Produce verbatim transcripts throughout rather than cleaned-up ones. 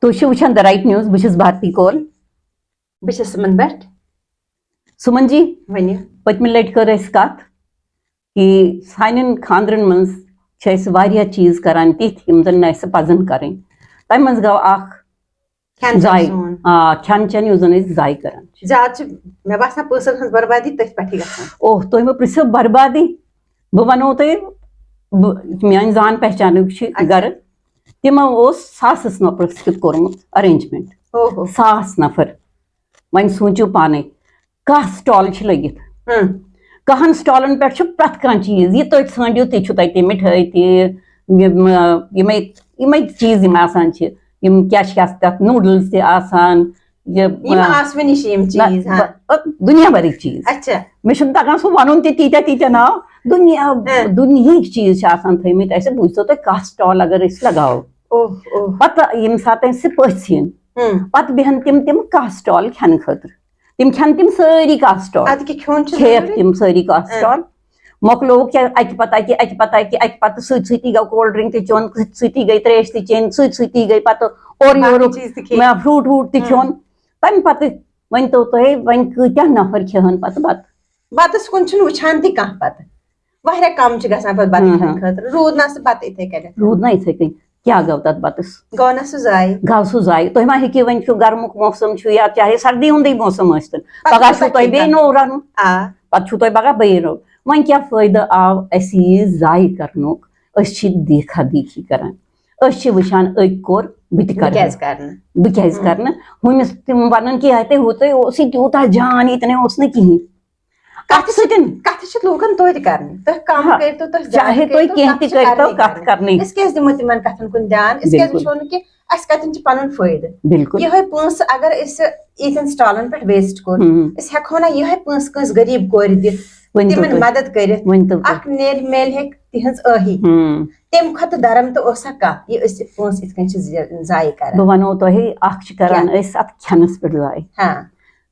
تُہۍ چھِو وٕچھان The Right News، بہٕ چھَس بھارتی کول۔ بہٕ چھَس سُمن بٹ۔ سُمن جی، ؤنِو۔ پٔتمہِ لٹہِ کٔر اَسہِ کَتھ کہِ سانٮ۪ن خانٛدرَن منٛز چھِ أسۍ واریاہ چیٖز کران تِتھۍ، یِم زَن نہٕ اَسہِ پَزَن کَرٕنۍ۔ تَمہِ منٛز گوٚو اَکھ کھٮ۪ن چٮ۪ن ضایع۔ سون۔ آ، کھٮ۪ن چٮ۪ن یُس زَن أسۍ ضایع کران چھِ۔ زیادٕ چھِ، مےٚ باسان، پونٛسَن ہٕنٛز بربادی تٔتھۍ پٮ۪ٹھٕے گژھان۔ اوہ، تُہۍ مہٕ پرٛژھِو بربادی، بہٕ وَنو تۄہہِ، بہٕ، میٛانہِ زان پہچانُک چھِ اچھا۔ گَرٕ، تِمو اوس ساسَس نفرَس کیُتھ کوٚرمُت arrangement۔ اوہو۔ ساس نفر۔ وۄنۍ سوٗنٛچِو پانَے، کاہ stall چھِ لٔگِتھ۔ ہُم۔ کاہَن stallن پٮ۪ٹھ چھُ پرٛٮ۪تھ کانٛہہ چیٖز، یہِ تُہۍ ژھٲنٛڈِو، تہِ چھُ تَتہِ، مِٹھٲے تہِ، یِم، یِمَے، یِمَے چیٖز یِم آسان چھِ، یِم کیٛاہ چھِ اَتھ، تَتھ noodles تہِ آسان، یہِ، یِم آسوٕنی چھِ یِم نہ، چیٖز، ہاں۔ بہ-، دُنیا بھرٕکۍ چیٖز۔ اچھا۔ مےٚ چھُنہٕ تَگان سُہ وَنُن تہِ، تیٖتیٛاہ، تیٖتیٛاہ ناو۔ دُنیا، ہاں۔ دُنیہٕکۍ چیٖز چھِ آسان تھٲومٕتۍ اَسہِ، بوٗزتو تُہۍ، کاہ stall اگر أسۍ لَگاوو۔ اوہ، اوہ۔ پَتہٕ ییٚمہِ ساتہٕ اَسہِ پٔژھۍ یِن، ہُم۔ پَتہٕ بیٚہن تِم، تِم کاہ stall کھٮ۪نہٕ خٲطرٕ۔ تِم کھٮ۪ن تِم سٲری کاہ stall۔ اَدٕ کیٛاہ کھیوٚن چھُ کھیٚیَکھ ضروٗری۔ تِم سٲری کاہ اۭں۔ stall۔ مۄکلووُکھ کیٛاہ، اَکہِ پَتہٕ اَکہِ، اَکہِ پَتہٕ اَکہِ، اَکہِ پَتہٕ سۭتۍ سۭتی گوٚو cold drink تہِ چیوٚن، سۭتۍ سۭتی گٔے ترٛیش تہِ چیٚنۍ، سۭتۍ سۭتی گٔے پَتہٕ اورٕ باقٕے یورُک چیٖز تہِ کھیٚنۍ۔ مےٚ fruit ووٗٹ تہِ اۭں۔ کھیوٚن۔ تَمہِ پَتہٕ ؤنۍ تو تُہۍ، وۄنۍ کۭتیٛاہ نفر کھیٚہَن پَتہٕ بَتہٕ؟ بَتَس کُن چھُنہٕ وٕچھان تہِ کانٛہہ پَتہٕ۔ واریاہ کَم چھِ گژھان پَتہٕ بَتہٕ ہاں، کھٮ۪نہٕ ہاں۔ خٲطرٕ۔ روٗد نہ سُہ بَتہٕ یِتھَے کٔنٮ۪تھ۔ روٗد نہ یِتھَے کٔنۍ، کیٛاہ گوٚو تَتھ بَتَس؟ گوٚو نہ سُہ ضایع۔ گوٚو سُہ ضایع۔ تُہۍ ما ہیٚکِو، وۄنۍ چھُ گرمُک موسم چھُ یا چاہے سردی ہُنٛدٕے موسم ٲسۍتَن، پَتہٕ پَگاہ چھُ چھُو تۄہہِ تَتہِ بیٚیہِ نوٚو رَنُن، آ۔ پَتہٕ چھُو تۄہہِ پَگاہ بیٚیہِ نوٚو۔ وۄنۍ کیٛاہ فٲیدٕ آو اَسہِ یہِ ضایع کَرنُک؟ أسۍ چھِ دیکھا دیکھی کَران، أسۍ چھِ وٕچھان أکۍ کوٚر، بہٕ تہِ بہٕ کَرٕ۔ کیٛازِ کَرٕ نہٕ؟ بہٕ کیٛازِ ہُم۔ کَرٕ نہٕ؟ ہُمِس تِم وَنان کہِ ہے تۄہہِ ہوٗتُے اوسُے تیوٗتاہ جان، یہِ تہِ نے اوس نہٕ کِہیٖنۍ۔ کَتھ سۭتۍ کَتھٕ چھِ لوٗکَن توتہِ کَرنہِ۔ تُہۍ کَم ہاں۔ کٔرۍتو، تُہۍ زیادٕ چاہے تُہۍ کٔرۍتو، کینٛہہ کَتھ تہِ چھِ کٔرۍتو، کَرنی کَتھ کَرنی۔ کَرنی۔ أسۍ کیٛازِ دِمو تِمَن کَتھَن کُن دیان؟ أسۍ کیٛازِ بِلکُل۔ وٕچھو نہٕ کہِ اَسہِ کَتٮ۪ن چھِ پَنُن فٲیدٕ؟ بِلکُل۔ یِہوٚے پونٛسہٕ اگر أسۍ ییٖتٮ۪ن stallن پٮ۪ٹھ waste کوٚر، ہُم۔ أسۍ ہٮ۪کہو نہ یِہوٚے پونٛسہٕ کٲنٛسہِ غریٖب کورِ دِتھ، ؤنۍ تو تِمَن تُہۍ۔ مَدَد کٔرِتھ؟ ؤنۍ تو تُہۍ۔ اَکھ نیرِ، میلہِ ہیٚکہِ تِہٕنٛز ٲہی۔ ہُم۔ تَمہِ کھۄتہٕ دَرَم تہٕ اوسا کانٛہہ، یہِ أسۍ پونٛسہٕ یِتھ کٔنۍ چھِ زِ-، ضایع کَران؟ بہٕ وَنو تۄہہِ، اَکھ چھِ کَران کیٛاہ؟ أسۍ اَتھ کھٮ۪نَس پٮ۪ٹھ ضایع۔ ہاں۔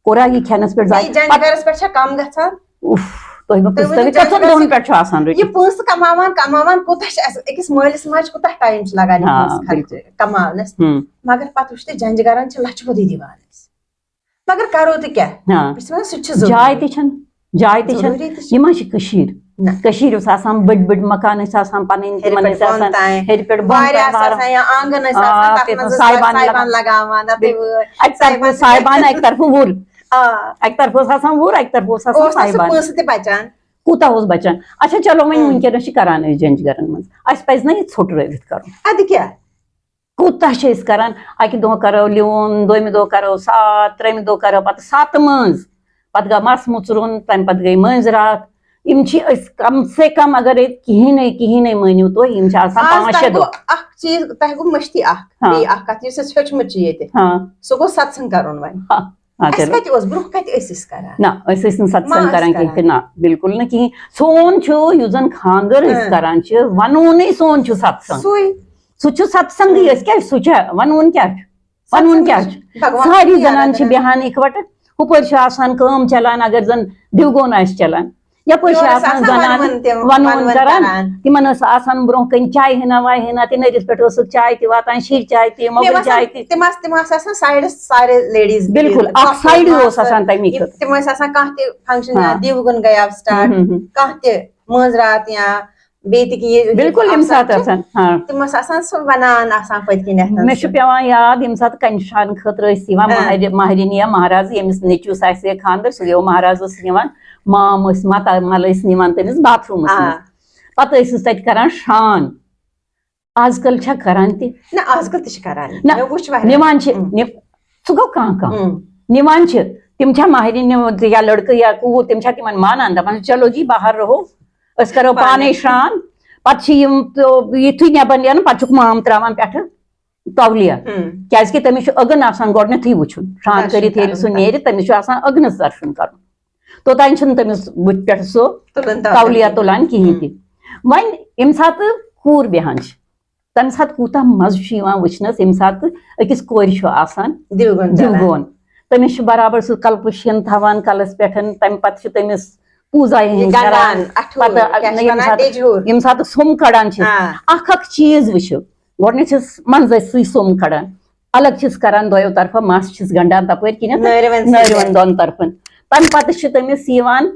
کوٚرا یہِ کھٮ۪نَس پٮ۪ٹھ ضایع؟ بیٚیہِ جنٛجہِ گَرَس پٮ۪ٹھ چھا کَم گژھان؟ اُف، تۄہہِ مہٕ تُہۍ پرٛژھتو، ؤنِو یہِ کٔژَن جنٛجہِ دۄہَن گَرَس پٮ۪ٹھ چھُ آسان رٔٹِتھ؟ یہِ پونٛسہٕ کَماوان، کَماوان کوٗتاہ چھِ اَسہِ، أکِس مٲلِس ماجہِ کوٗتاہ time چھُ لَگان یہِ ہاں، پونٛسہٕ خرچہِ بِلکُل۔ کَماونَس؟ ہُم۔ مگر پَتہٕ وٕچھ تُہۍ، جنٛجہِ گَرَن چھِ لَچھٕ بوٚدُے دِوان أسۍ۔ مگر کَرو تہِ کیٛاہ؟ ہاں۔ بہٕ چھَس وَنان، سُہ تہِ چھُ جاے ضروٗری۔ تہِ چھَنہٕ، جاے تہِ چھَنہٕ۔ ضروٗری تہِ چھِ۔ یہِ ما چھِ کٔشیٖر؟ نہ۔ کٔشیٖرِ اوس آسان بٔڑۍ بٔڑۍ مکان ٲسۍ آسان پَنٕنۍ، ہیٚرِ تِمَن پٮ۪ٹھ ٲسۍ بۄن آسان تام۔ ہیٚرِ پٮ۪ٹھ بۄن وارِ تام آسہٕ وارٕ۔ آسان یا آنٛگَن ٲسۍ آ، آسان، تَتھ تَتھ منٛز منٛز ٲسۍ صاحبان صاحبان لَگان۔ لَگاوان، تَتھ بِلکُل۔ وٲرۍ۔ اَکہِ طرفہٕ اوس صاحبان، اَکہِ طرفہٕ وُر۔ آ۔ اَکہِ طرفہٕ اوس آسان وُر، اَکہِ طرفہٕ اوس آسان اوس نہ سُہ صاحبان۔ پونٛسہٕ تہِ بَچان۔ کوٗتاہ اوس بَچان؟ اچھا، چلو، وۄنۍ ہُم۔ وٕنکیٚنَس چھِ کَران أسۍ جنٛجہِ گَرَن منٛز۔ اَسہِ پَزِ نہ یہِ ژھوٚٹ رٲوِتھ کَرُن؟ اَدٕ کیٛاہ؟ کوٗتاہ چھِ أسۍ کَران؟ اَکہِ دۄہ کَرو لیوٗم، دوٚیمہِ دۄہ کَرو ساتھ، ترٛیٚیِمہِ دۄہ کَرو پَتہٕ سَتہٕ مٲنٛز، پَتہٕ گوٚو مَس مُژرُن، تَمہِ پَتہٕ گٔے مٲنٛزِ راتھ۔ یِم چھِ أسۍ کم سے کم اگر أسۍ کِہیٖنۍ نَے، کِہیٖنۍ نَے مٲنِو تُہۍ، یِم چھِ آسان آز پانٛژھ تۄہہِ شےٚ دۄہ۔ گوٚو اَکھ چیٖز، تۄہہِ گوٚو مٔشتٕے اَکھ، ہاں۔ بیٚیہِ اَکھ کَتھ یُس اَسہِ ہیوٚچھمُت چھُ ییٚتہِ۔ ہاں۔ سُہ گوٚو ستسنٛگ کَرُن وۄنۍ۔ ہاں۔ ہاں، اَسہِ چلو۔ کَتہِ اوس برٛونٛہہ، کَتہِ ٲسۍ أسۍ کَران؟ نہ، أسۍ ٲسۍ نہٕ ستسنٛگ ما ٲسۍ کَران کینٛہہ تہِ، کَران۔ نہ، بِلکُل نہٕ کِہیٖنۍ۔ سون چھُ، یُس زَن خانٛدر أسۍ ہاں۔ کَران چھِ، وَنوُنٕے سون چھُ ستسنٛگ۔ سُے۔ سُہ چھُ ستسنٛگٕے، أسۍ کیٛاہ، سُہ چھا وَنوُن کیٛاہ چھُ؟ وَنوُن کیٛاہ چھُ؟ بھگوان ساری سُنٛد زَنان یاد چھِ کران۔ بیٚہان اِکوَٹہٕ، ہُپٲرۍ چھِ آسان کٲم چَلان، اگر زَن دِوگون آسہِ چَلان، یَپٲرۍ چھِ یورٕ ٲسۍ آسان آسان زَنان وَنوُن تِم، وَنوُن وَنوُن کَران، کَران۔ تِمَن ٲس آسان برٛونٛہہ کَنہِ چاے ہنا وایہِ ہنا، تہِ نٔرِس پٮ۪ٹھ ٲسٕکھ چاے تہِ واتان، شِرۍ چاے تہِ، مےٚ مۄغل باسان، چاے تہِ۔ تِم آسہٕ، تِم آسہٕ آسان سایڈَس سارے لیڈیٖز بِلکُل، تہِ۔ اَکھ سایڈٕے اوس آسہٕ، آسان تَمی یِم، خٲطرٕ۔ تِم ٲسۍ آسان کانٛہہ تہِ فنٛکشَن یا ہاں۔ دِوگُن گٔیاو سٹارٹ، ہُم، ہُم، ہُم۔ کانٛہہ تہِ مٲنٛزِ راتھ یا بیٚیہِ تہِ کینٛہہ یہِ بِلکُل، ییٚمہِ ساتہٕ آسان، ہاں۔ تِم ٲسۍ آسان سُہ وَنان آسان پٔتۍ کِنۍ اَتھَن مےٚ چھُ سُہ۔ پٮ۪وان یاد، ییٚمہِ ساتہٕ کَنہِ شان خٲطرٕ ٲسۍ یِوان، آ۔ مہرِ-، مہرِنۍ یا مہراز، ییٚمِس نیٚچوِس آسہِ ہے خانٛدر، سُہ گوٚو مہراز اوس نِوان، مام ٲسۍ مَتہٕ، مَل ٲسۍ نِوان تٔمِس باتھ روٗمَس آ۔ منٛز۔ پَتہٕ ٲسۍ أسۍ تَتہِ کَران شان۔ آز کَل چھا کَران تہِ؟ نہ، آز کَل تہِ چھِ کَران۔ نہ، مےٚ وُچھ واریاہ۔ نِوان چھِ، اۭں۔ نِ-، سُہ گوٚو کانٛہہ کانٛہہ۔ اۭں۔ نِوان چھِ، تِم چھا مہرِنۍ یا لٔڑکہٕ یا کوٗر، تِم چھا تِمَن مانان، دَپان، "چلو جی، باہر رہو، أسۍ کَرو پانَے۔ پانَے شان"؟ پَتہٕ چھِ یِم تہٕ یِتھُے نٮ۪بر نیران، پَتہٕ چھُکھ مام ترٛاوان پٮ۪ٹھٕ تولِیا۔ اۭں۔ کیٛازِکہِ تٔمِس چھُ أگٕن آسان گۄڈٕنٮ۪تھٕے وٕچھُن۔ شان درشُن کٔرِتھ ییٚلہِ سُہ کَرُن۔ نیرِ، تٔمِس چھُ آسان أگنَس درشُن کَرُن۔ توٚتام چھُنہٕ تٔمِس بٕتھِ پٮ۪ٹھ سُہ تُلُن تولِیا۔ تولِیا تُلان کِہیٖنۍ تہِ۔ وۄنۍ ییٚمہِ ساتہٕ کوٗر بیٚہان چھِ، تَمہِ ساتہٕ کوٗتاہ مَزٕ چھُ یِوان وٕچھنَس، ییٚمہِ ساتہٕ أکِس کورِ چھُ آسان دِوگُن چَلان۔ دِوگُن۔ تٔمِس چھُ برابر سُہ کَلہٕ پُشِن تھاوان کَلَس پٮ۪ٹھ، تَمہِ پَتہٕ چھِ تٔمِس پوٗزا یہِ ہِنٛز گَنٛڈان، کَران۔ اَٹھوٗر، پَتہٕ کیٛاہ چھِ ییٚمہِ وَنان، ساتہٕ، ٹیٚجوٗر۔ ییٚمہِ ساتہٕ سوٚم کَڑان چھِ، آ۔ اَکھ اَکھ چیٖز وٕچھِو، گۄڈٕنٮ۪تھ چھِس منٛزَے سُے سوٚم کَڑان، الگ چھِس کران دۄیو طرفہٕ، مَس چھِس گنٛڈان تَپٲرۍ کِنٮ۪تھ، نٲرِوَن سۭتۍ۔ نٲرِوَن دۄن طرفن۔ تَمہِ پَتہٕ چھِ تٔمِس یِوان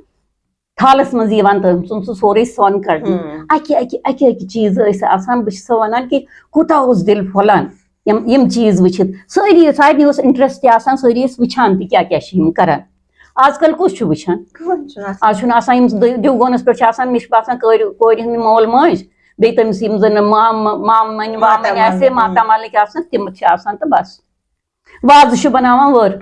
تھالَس منٛز یِوان تٔمۍ سُنٛد سُہ سورُے سۄن کَڑنہٕ۔ ہُم۔ اَکہِ، اَکہِ، اَکہِ، اَکہِ چیٖزٕ ٲسۍ آسان، بہٕ چھَسو وَنان کہِ کوٗتاہ اوس دِل پھۄلان یِم، یِم چیٖز وٕچھِتھ۔ سٲری، سارنٕے اوس interest آسان، سٲری ٲسۍ وٕچھان تہِ کیٛاہ کیٛاہ چھِ یِم کَران۔ آز کَل کُس چھُ وٕچھان؟ کٕہٕنۍ چھُنہٕ آسان۔ آز چھُنہٕ آسان، یِم دِ-، دِوگونَس پٮ۪ٹھ چھِ آسان، مےٚ چھُ باسان کٲرۍ-، کورِ ہٕنٛدۍ مول مٲج، بیٚیہِ تٔمِس یِم زَن مام-، مامہٕ مۄنہِ، مامہٕ مۄنہِ ماتامال۔ آسہِ، ہُم۔ ماتامالٕکۍ آسان، تِم چھِ آسان تہٕ بَس۔ وازٕ چھُ بَناوان وٲر۔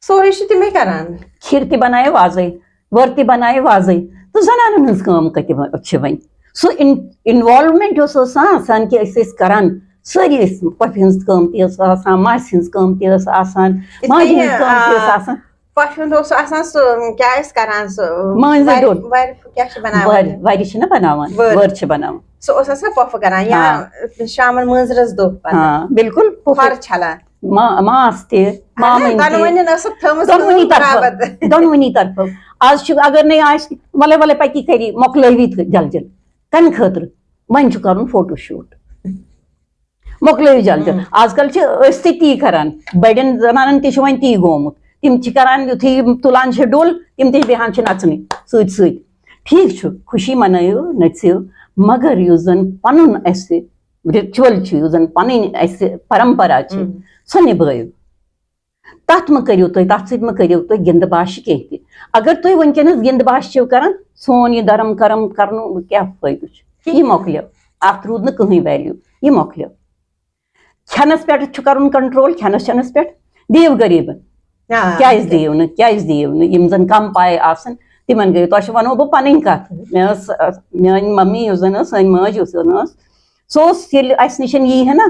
سورُے چھِ تِمے کران۔ کھیٖر تہِ بَنایہِ وازَے، وٲر تہِ بَنایہِ وازَے، تہٕ زَنانَن ہٕنٛز کٲم کَتہِ وۄنۍ چھِ وۄنۍ؟ سُہ اِن-، involvement یۄس ٲس آسان کہِ أسۍ ٲسۍ کران، سٲری ٲسۍ، پۄپھِ ہٕنٛز کٲم تہِ ٲس آسان، ماسہِ ہٕنٛز کٲم تہِ ٲس آسان، یِتھ ماجہِ کٔنۍ، ہٕنٛز کٲم تہِ ٲس آ، آسان۔ پۄپھِ ہُنٛد اوس آسان سُہ، کیٛاہ ٲسۍ کران سُہ؟ مٲنٛزِ وَرِ، دۄد۔ وَرِ کیٛاہ چھِ بَناوان؟ وَرِ، وَرِ چھِنہ بَناوان، وٲر۔ وٲر چھِ بَناوان۔ سُہ اوس آسان پۄپھٕ کران یا ہاں۔ شامَن مٲنٛزِ رٲژ دۄہ پَتہٕ۔ ہاں، بِلکُل، پۄپھٕ۔ کھۄر چھَلان۔ ما-، ماس تہِ، اہن، مامٕنۍ تہِ۔ دۄنوٕنی ٲسٕکھ تھٲومٕژ دۄنوٕنی کٲم طرفہٕ، برابر۔ دۄنوٕنی طرفہٕ۔ آز چھُ، اگر نَے آسہِ، وَلَے وَلَے پَکی کٔری، مۄکلٲوی تہٕ جل جل۔ کَمہِ خٲطرٕ؟ وۄنۍ چھُ کَرُن فوٹو شوٗٹ۔ مۄکلٲوِو جل جل۔ ہم۔ آز کَل چھِ أسۍ تہِ تی کَران، بَڑٮ۪ن زَنانَن تہِ چھُ وۄنۍ تی گوٚمُت۔ تِم چھِ کَران، یُتھُے یِم تُلان چھِ ڈُل، تِم تہِ بیٚہان چھِ نَژنہِ سۭتۍ سۭتۍ۔ ٹھیٖک چھُ، خوشی مَنٲیِو، نٔژِو، مگر یُس زَن پَنُن اَسہِ ritual چھُ، یُس زَن پَنٕنۍ اَسہِ پرمپرا چھِ، ہم۔ سۄ نِبٲیِو۔ تَتھ مہٕ کٔرِو تُہۍ، تَتھ سۭتۍ مہٕ کٔرِو تُہۍ گِنٛدٕ باشہِ کینٛہہ تہِ۔ اگر تُہۍ وٕنکیٚنَس گِنٛدٕ باشہِ چھِو کَران، سون یہِ دھرم کرم کَرنُک کیٛاہ فٲیدٕ چھُ؟ یہِ مۄکلیو۔ اَتھ روٗد نہٕ کٕہٕنۍ value، یہِ مۄکلیو۔ کھٮ۪نَس پٮ۪ٹھ چھُ کَرُن control، کھٮ۪نَس چٮ۪نَس پٮ۪ٹھ۔ دِیِو غریٖبَن۔ آ، کیٛازِ دِیِو نہٕ؟ کیٛازِ دِیِو نہٕ؟ یِم زَن کَم پایہِ آسَن، تِمَن گٔیو۔ تۄہہِ چھِ، وَنو بہٕ پَنٕنۍ کَتھ۔ مےٚ ٲس، میٛٲنۍ ممی یُس زَن ٲس، سٲنۍ مٲج یُس زَن ٲس، سُہ اوس ییٚلہِ اَسہِ نِش یی ہے نا،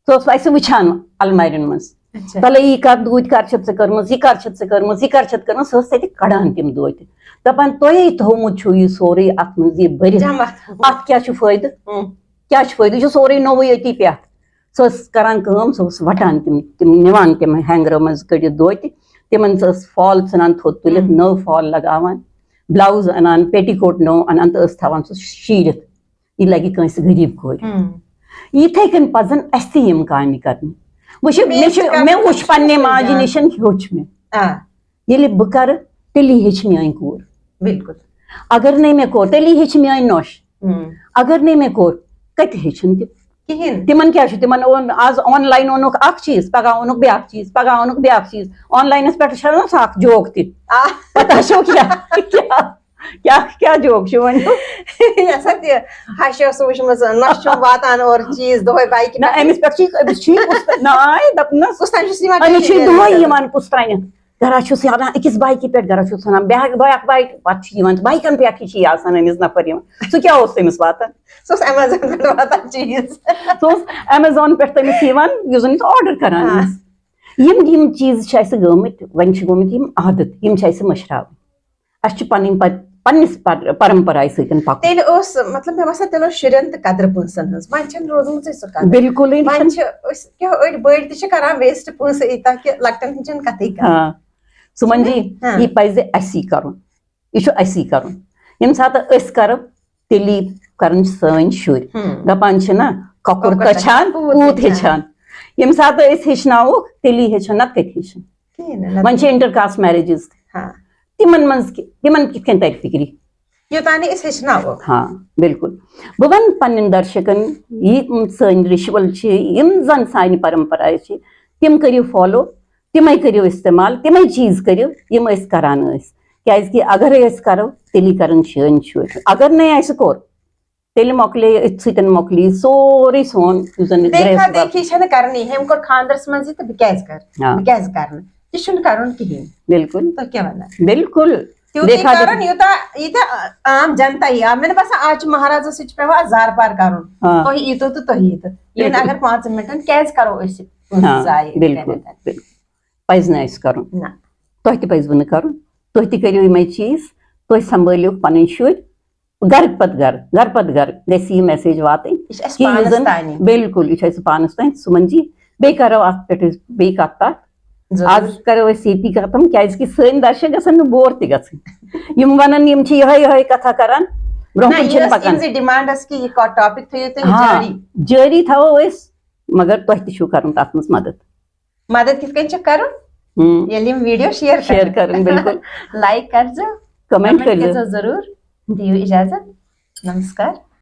سُہ اوس اَسہِ وٕچھان المارٮ۪ن منٛز۔ اچھا۔ تَلے یہِ کَتھ دوٗتۍ کَر چھَتھ ژےٚ کٔرمٕژ، یہِ کَر چھَتھ ژےٚ کٔرمٕژ، یہِ کَر چھَتھ کٔرمٕژ، سُہ ٲس تَتہِ کَڑان تِم دوٗتۍ۔ دَپان، "تۄہے تھوٚومُت چھُو یہِ سورُے اَتھ منٛز یہِ بٔرِتھ، جمع تھوٚومُت۔ اَتھ کیٛاہ چھُ فٲیدٕ؟ ہُم۔ کیٛاہ چھُ فٲیدٕ؟ یہِ چھُ سورُے نوٚوُے أتی پٮ۪ٹھ۔" سُہ ٲس کَران کٲم، سُہ اوس وَٹان تِم، تِم نِوان تِم ہینٛگرو منٛز کٔڑِتھ دوتہِ، تِمَن سُہ ٲس فال ژھٕنان تھوٚد تُلِتھ، ہُم۔ نٔو فال لَگاوان، بلاوُز اَنان، پیٹی کوٹ نوٚو اَنان تہٕ ٲس تھاوان سُہ شیٖرِتھ۔ یہِ لگہِ کٲنٛسہِ غریٖب کورِ۔ ہم۔ یِتھے کٔنۍ پزن اسہِ تہِ یِم کامہِ کرنہِ۔ وٕچھ، مےٚ چھُ، مےٚ وٕچھ پننہِ ماجہِ نِش ہیوٚچھ مےٚ۔ آ۔ ییٚلہِ بہٕ کرٕ، تیٚلی ہیٚچھِ میٲنۍ کوٗر۔ بِلکُل۔ اگر نَے مےٚ کوٚر، تیٚلی ہیٚچھِ میٲنۍ نۄش۔ ہم۔ اگر نَے مےٚ کوٚر، کتہِ ہیٚچھن تِم؟ کِہیٖنۍ۔ تِمن کیٛاہ چھُ؟ تِمن اوٚن آز آن لاین، اوٚنُکھ اکھ چیٖز، پگاہ اوٚنُکھ بیٛاکھ چیٖز، پگاہ اوٚنُکھ بیٛاکھ چیٖز۔ آن لاینس پٮ۪ٹھ چھےٚ نہ سۄ اکھ جوک تہِ۔ آ۔ پتہ چھو کیٛاہ؟ کیٛاہ؟ کیٛاہ، کیٛاہ جوک چھُ وۄنۍ؟ یۄس اَتھ یہِ ہَش ٲس وٕچھمٕژ، نۄشہِ چھُم واتان اورٕ چیٖز دۄہَے بایکہِ نہ، پٮ۪ٹھ۔ أمِس پٮ۪ٹھ چھُ، أمِس چھُ یہِ پُستہٕ، ناے، دَپ نہ، پُستَن چھُس یِوان أمِس چھُ ٹینشن دۄہَے أمِس۔ یِوان پُستہٕ رَنہِ۔ گرا چھُس یہِ اَنان أکِس بایکہِ پٮ۪ٹھ، گرا چھُس اَنان بیٛاکھ، بیٛاکھ بایک، پَتہٕ چھُ یِوان، بایکَن پٮ۪ٹھٕے چھُ یہِ آسان أمِس نفر یِوان۔ سُہ کیٛاہ اوس تٔمِس واتان؟ سُہ اوس Amazon پٮ۪ٹھ واتان چیٖز۔ سُہ اوس Amazon پٮ۪ٹھ تٔمِس یِوان، یُس زَن یہِ آرڈر کران آ۔ ٲس۔ یِم، یِم چیٖز چھِ اَسہِ گٔمٕتۍ، وۄنۍ چھِ گٔمٕتۍ یِم عادت، یِم چھِ اَسہِ مٔشراوٕنۍ۔ اَسہِ چھُ پَنٕنۍ پَ-، پَنٕنِس پر-، پرمپرایہِ سۭتۍ پَکُن۔ تیٚلہِ اوس، مطلب، مےٚ باسان، تیٚلہِ اوس شُرٮ۪ن تہِ قدرٕ پونٛسَن ہٕنٛز۔ وۄنۍ چھَنہٕ روٗزمٕژٕے سۄ قدر۔ بِلکُلٕے وۄنۍ نہٕ۔ چھِ أسۍ کیٛاہ، أڑۍ بٔڑۍ تہِ چھِ کران waste پونٛسہٕ ییٖتیٛاہ کہِ لۄکٹٮ۪ن ہٕنٛز چھَنہٕ کَتھٕے کَران۔ ہاں۔ سُمن جی، ہاں۔ یہِ پَزِ اَسی کَرُن۔ یہِ چھُ اَسی کَرُن۔ ییٚمہِ ساتہٕ أسۍ کَرو، تیٚلی کَرَن سٲنۍ شُرۍ۔ ہم۔ دَپان چھِ نا، کۄکُر کۄکُر تَچھان، تَچھان، پوٗت پوٗت ہیٚچھان۔ ہیٚچھان۔ ییٚمہِ ساتہٕ أسۍ ہیٚچھناووکھ، تیٚلی ہیٚچھَن، نَتہٕ کَتہِ ہیٚچھَن؟ کِہیٖنۍ نہٕ، نَتہٕ وۄنۍ چھِ inter caste marriages تہِ۔ ہاں۔ تِمن منٛز کہِ-، تِمن کِتھ کٔنۍ تَرِ فِکرِ؟ یوٚتام نہٕ أسۍ ہیٚچھناوو۔ ہاں، بِلکُل۔ بہٕ وَنہٕ پننٮ۪ن درشکن، یِم سٲنۍ ritual چھِ، یِم زَن سانہِ پرمپرایہِ چھِ، تِم کٔرِو follow، تِمے کٔرِو استعمال، تِمے چیٖز کٔرِو، یِم أسۍ کران ٲسۍ۔ کیازِ کہِ اگرے أسۍ کرو، تیٚلی کرن سٲنۍ شُرۍ۔ اگر نَے اَسہِ کوٚر، تیٚلہِ مۄکلے، أتھۍ سۭتۍ مۄکلی سورُے سون، یُس زن یہِ دیکھا گرہستھ دیکھی چھنہٕ کرنی، ہیٚمۍ کوٚر خاندرس منٛز یہِ تہٕ بہٕ کیازِ کرٕ؟ آ۔ بہٕ کیازِ کرٕ نہٕ؟ یہِ چھُنہٕ کرُن کِہیٖنۍ۔ بِلکُل۔ تُہۍ کیٛاہ ونان؟ بِلکُل۔ تیوٗت یہِ دیکھا کرُن، دیکھی۔ یوٗتاہ، ییٖتیٛاہ عام جنتا یی۔ آ، مےٚ نہٕ باسان، آز چھُ مہرازس سۭتۍ چھُ پٮ۪وان زارٕ پار کرُن۔ آ۔ تُہۍ ییٖتو تہٕ تُہۍ ییٖتو۔ یہِ نہٕ بِلکُل۔ اگر پانٛژن منٹن کیازِ کرو أسۍ پونٛسہٕ آ، ضایع بِلکُل، یِتھَے کٔنۍ؟ بِلکُل۔ پزِ نہٕ اَسہِ کرُن۔ نہ۔ تۄہہِ تہِ پزِوٕ نہٕ کرُن۔ تُہۍ تہِ کٔرِو یِمے چیٖز۔ تُہۍ سنبھٲلِو پنٕنۍ شُرۍ۔ گرٕ پتہٕ گرٕ، گرٕ پتہٕ گرٕ گژھِ یہِ message واتٕنۍ یہِ چھِ اَسہِ کہِ یُس پانَس زَن، تانی۔ بِلکُل، یہِ چھُ اَسہِ پانَس تانۍ۔ سُمن جی، بیٚیہِ کَرو اَتھ پٮ۪ٹھ أسۍ بیٚیہِ کَتھ باتھ۔ ضروٗر۔ آز کَرو أسۍ ییٚتی ختم، کیٛازِ کہِ سٲنۍ درشک گژھن نہٕ bore تہِ گژھٕنۍ۔ یِم وَنان، یِم چھِ یِہوٚے یِہوٚے کَتھا کَران، برٛونٛہہ نہ، کُن یہِ چھِنہٕ ٲس پَکان۔ یِہٕنٛزٕے demand ٲس کہِ یہِ topic تھٲیِو تُہۍ ہاں، جٲری۔ جٲری تھاوو أسۍ۔ مگر تۄہہِ تہِ چھُو کرُن تتھ منٛز مدد۔ مدد کِتھ کٔنۍ چھُ کرُن؟ ہم، ییٚلہِ یِم ویٖڈیو شِیر شِیر کرٕنۍ، بِلکُل۔ لایک کٔرزیو، کمنٹ کمنٹ کٔرزیو۔ کٔرزیو ضروٗر۔ دِیِو اجازت۔ نمسکار۔